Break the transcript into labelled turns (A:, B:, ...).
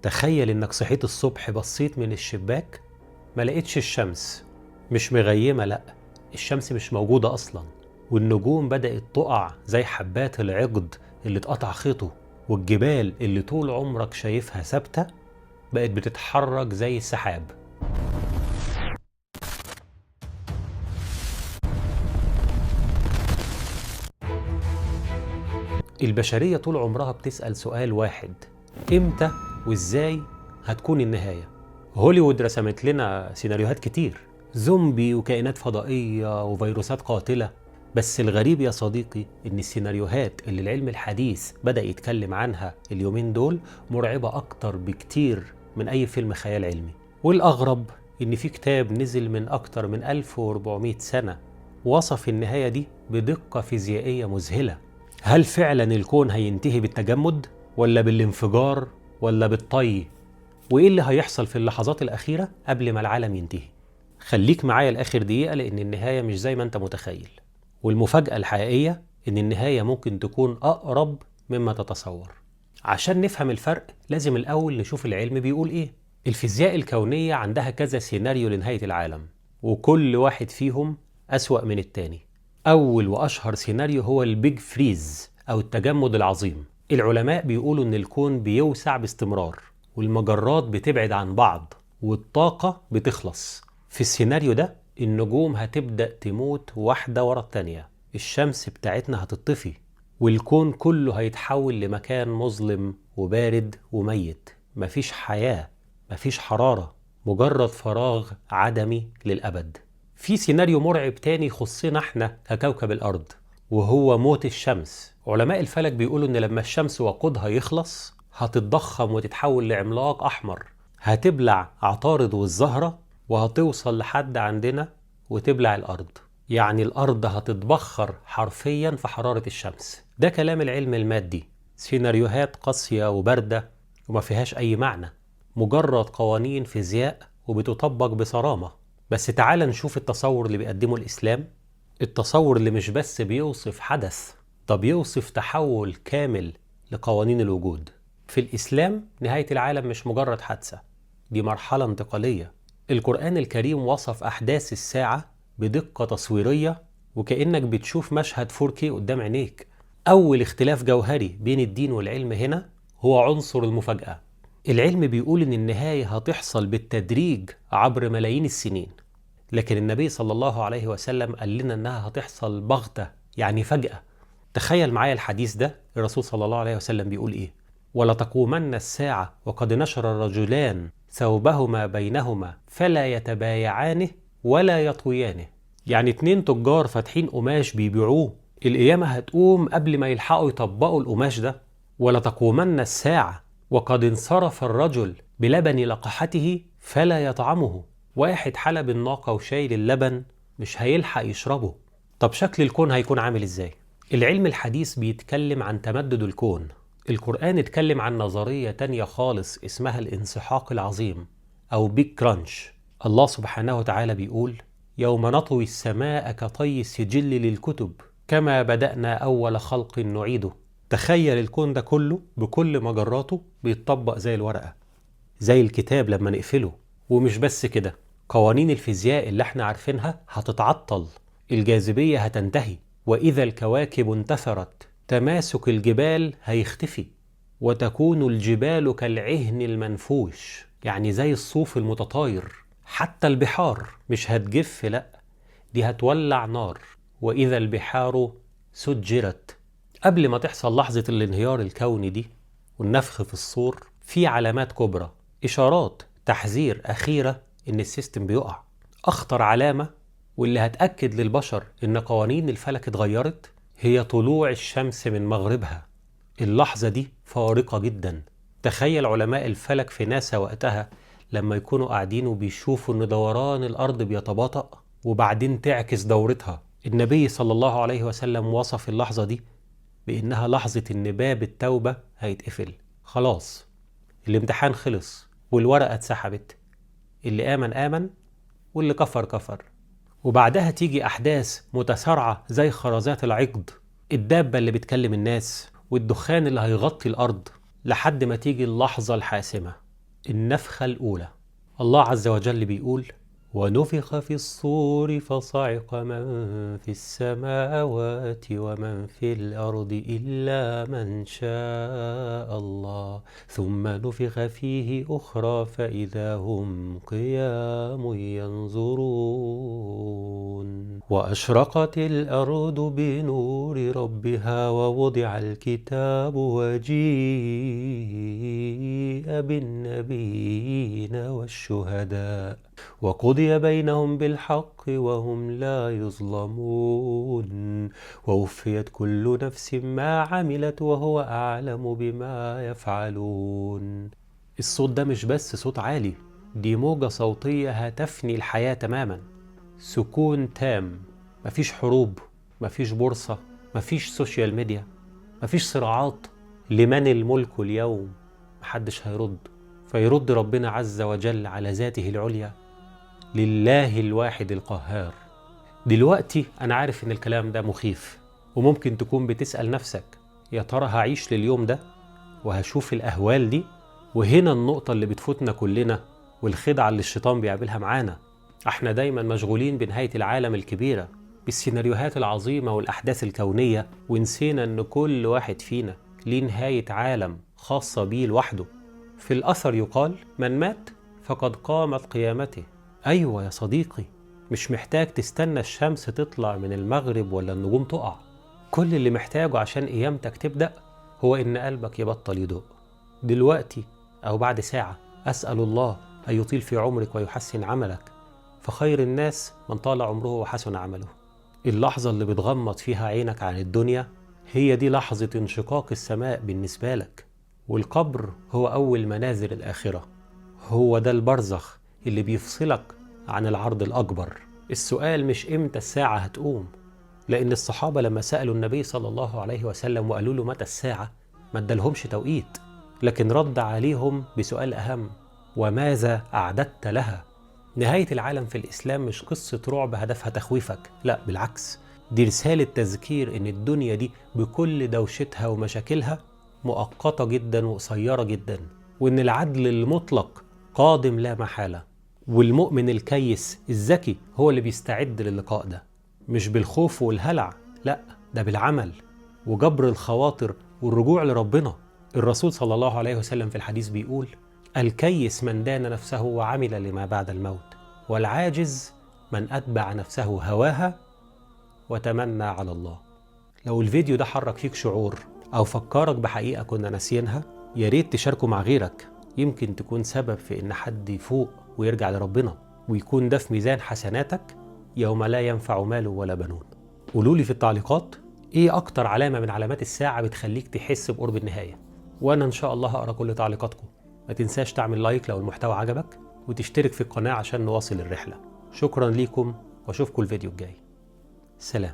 A: تخيل انك صحيت الصبح، بصيت من الشباك ما لقيتش الشمس، مش مغيمة، لا الشمس مش موجودة أصلا، والنجوم بدأت تقع زي حبات العقد اللي اتقطع خيطه، والجبال اللي طول عمرك شايفها ثابتة بقت بتتحرك زي السحاب. البشرية طول عمرها بتسأل سؤال واحد: إمتى وإزاي هتكون النهاية؟ هوليوود رسمت لنا سيناريوهات كتير، زومبي وكائنات فضائية وفيروسات قاتلة، بس الغريب يا صديقي إن السيناريوهات اللي العلم الحديث بدأ يتكلم عنها اليومين دول مرعبة أكتر بكتير من أي فيلم خيال علمي. والأغرب إن في كتاب نزل من أكتر من 1400 سنة وصف النهاية دي بدقة فيزيائية مذهلة. هل فعلا الكون هينتهي بالتجمد ولا بالانفجار ولا بالطي؟ وإيه اللي هيحصل في اللحظات الأخيرة قبل ما العالم ينتهي؟ خليك معايا لآخر دقيقة، لأن النهاية مش زي ما أنت متخيل، والمفاجأة الحقيقية إن النهاية ممكن تكون أقرب مما تتصور. عشان نفهم الفرق لازم الأول نشوف العلم بيقول إيه. الفيزياء الكونية عندها كذا سيناريو لنهاية العالم، وكل واحد فيهم أسوأ من التاني. أول وأشهر سيناريو هو ال big freeze أو التجمد العظيم. العلماء بيقولوا إن الكون بيوسع باستمرار، والمجرات بتبعد عن بعض، والطاقة بتخلص. في السيناريو ده النجوم هتبدأ تموت واحدة ورا التانية، الشمس بتاعتنا هتطفي، والكون كله هيتحول لمكان مظلم وبارد وميت، مفيش حياة، مفيش حرارة، مجرد فراغ عدمي للأبد. في سيناريو مرعب تاني يخصنا احنا ككوكب الأرض، وهو موت الشمس. علماء الفلك بيقولوا إن لما الشمس وقودها يخلص هتتضخم وتتحول لعملاق أحمر، هتبلع عطارد والزهرة وهتوصل لحد عندنا وتبلع الأرض. يعني الأرض هتتبخر حرفيا في حرارة الشمس. ده كلام العلم المادي، سيناريوهات قاسية وباردة وما فيهاش أي معنى، مجرد قوانين فيزياء وبتطبق بصرامة. بس تعال نشوف التصور اللي بيقدمه الإسلام، التصور اللي مش بس بيوصف حدث، ده بيوصف تحول كامل لقوانين الوجود. في الإسلام نهاية العالم مش مجرد حادثة، دي مرحلة انتقالية. القرآن الكريم وصف أحداث الساعة بدقة تصويرية، وكأنك بتشوف مشهد 4K قدام عينيك. أول اختلاف جوهري بين الدين والعلم هنا هو عنصر المفاجأة. العلم بيقول إن النهاية هتحصل بالتدريج عبر ملايين السنين، لكن النبي صلى الله عليه وسلم قال لنا إنها هتحصل بغتة، يعني فجأة. تخيل معايا الحديث ده، الرسول صلى الله عليه وسلم بيقول إيه؟ ولتقومن الساعة وقد نشر الرجلان ثوبهما بينهما فلا يتبايعانه ولا يطويانه. يعني 2 تجار فاتحين قماش بيبيعوه، القيامة هتقوم قبل ما يلحقوا يطبقوا القماش ده. ولتقومن الساعة وقد انصرف الرجل بلبن لقحته فلا يطعمه. واحد حلب الناقة وشايل اللبن مش هيلحق يشربه. طب شكل الكون هيكون عامل ازاي؟ العلم الحديث بيتكلم عن تمدد الكون. القرآن اتكلم عن نظرية تانية خالص اسمها الانسحاق العظيم أو big crunch. الله سبحانه وتعالى بيقول: يوم نطوي السماء كطي السجل للكتب كما بدأنا أول خلق نعيده. تخيل الكون ده كله بكل مجراته بيتطبق زي الورقة، زي الكتاب لما نقفله. ومش بس كده، قوانين الفيزياء اللي احنا عارفينها هتتعطل، الجاذبية هتنتهي، وإذا الكواكب انتثرت تماسك الجبال هيختفي، وتكون الجبال كالعهن المنفوش، يعني زي الصوف المتطاير. حتى البحار مش هتجف، لأ دي هتولع نار، وإذا البحار سجرت. قبل ما تحصل لحظة الانهيار الكوني دي والنفخ في الصور، في علامات كبرى، إشارات تحذير أخيرة إن ال system بيقع. أخطر علامة واللي هتأكد للبشر إن قوانين الفلك اتغيرت هي طلوع الشمس من مغربها. اللحظة دي فارقة جدا. تخيل علماء الفلك في ناسا وقتها لما يكونوا قاعدين وبيشوفوا إن دوران الأرض بيتباطأ وبعدين تعكس دورتها. النبي صلى الله عليه وسلم وصف اللحظة دي بإنها لحظة إن باب التوبة هيتقفل، خلاص الامتحان خلص والورقة اتسحبت، اللي آمن آمن واللي كفر كفر. وبعدها تيجي أحداث متسارعة زي خرزات العقد، الدابة اللي بتكلم الناس، والدخان اللي هيغطي الأرض، لحد ما تيجي اللحظة الحاسمة. النفخة الأولى. الله عز وجل بيقول: ونفخ في الصور فصعق من في السماوات ومن في الأرض إلا من شاء الله ثم نفخ فيه أخرى فإذا هم قيام ينظرون وأشرقت الأرض بنور ربها ووضع الكتاب وجيء بالنبيين والشهداء وقضي بينهم بالحق وهم لا يظلمون ووفيت كل نفس ما عملت وهو أعلم بما يفعلون. الصوت ده مش بس صوت عالي، دي موجة صوتية هتفني الحياة تماما. سكون تام، مفيش حروب، مفيش بورصة، مفيش social media، مفيش صراعات. لمن الملك اليوم؟ محدش هيرد. فيرد ربنا عز وجل على ذاته العليا: لله الواحد القهار. دلوقتي أنا عارف إن الكلام ده مخيف، وممكن تكون بتسأل نفسك: يا ترى هعيش لليوم ده وهشوف الأهوال دي؟ وهنا النقطة اللي بتفوتنا كلنا والخدعة اللي الشيطان بيعملها معانا. احنا دايما مشغولين بنهاية العالم الكبيرة، بالسيناريوهات العظيمة والأحداث الكونية، ونسينا إن كل واحد فينا ليه نهاية عالم خاصة بيه لوحده. في الأثر يقال: من مات فقد قامت قيامته. أيوة يا صديقي، مش محتاج تستنى الشمس تطلع من المغرب ولا النجوم تقع. كل اللي محتاجه عشان قيامتك تبدأ هو إن قلبك يبطل يدق. دلوقتي أو بعد ساعة، أسأل الله أن يطيل في عمرك ويحسن عملك، فخير الناس من طال عمره وحسن عمله. اللحظة اللي بتغمض فيها عينك عن الدنيا هي دي لحظة انشقاق السماء بالنسبة لك، والقبر هو أول منازل الآخرة. هو ده البرزخ اللي بيفصلك عن العرض الأكبر. السؤال مش إمتى الساعة هتقوم، لأن الصحابة لما سألوا النبي صلى الله عليه وسلم وقالوا له متى الساعة، ما ادالهمش توقيت، لكن رد عليهم بسؤال أهم: وماذا أعددت لها؟ نهاية العالم في الإسلام مش قصة رعب هدفها تخويفك، لا بالعكس، دي رسالة تذكير إن الدنيا دي بكل دوشتها ومشاكلها مؤقتة جدا وقصيرة جدا، وإن العدل المطلق قادم لا محالة، والمؤمن الكيس الذكي هو اللي بيستعد للقاء ده، مش بالخوف والهلع، لا ده بالعمل وجبر الخواطر والرجوع لربنا. الرسول صلى الله عليه وسلم في الحديث بيقول: الكيس من دان نفسه وعمل لما بعد الموت، والعاجز من أتبع نفسه هواها وتمنى على الله. لو الفيديو ده حرك فيك شعور أو فكرك بحقيقة كنا ناسينها، يا ريت تشاركه مع غيرك، يمكن تكون سبب في إن حد يفوق ويرجع لربنا، ويكون ده في ميزان حسناتك يوم لا ينفع مال ولا بنون. قولولي في التعليقات إيه أكتر علامة من علامات الساعة بتخليك تحس بقرب النهاية، وأنا إن شاء الله هقرأ كل تعليقاتكم. ما تنساش تعمل like لو المحتوى عجبك، وتشترك في القناة عشان نواصل الرحلة. شكرا ليكم، واشوفكم الفيديو الجاي. سلام.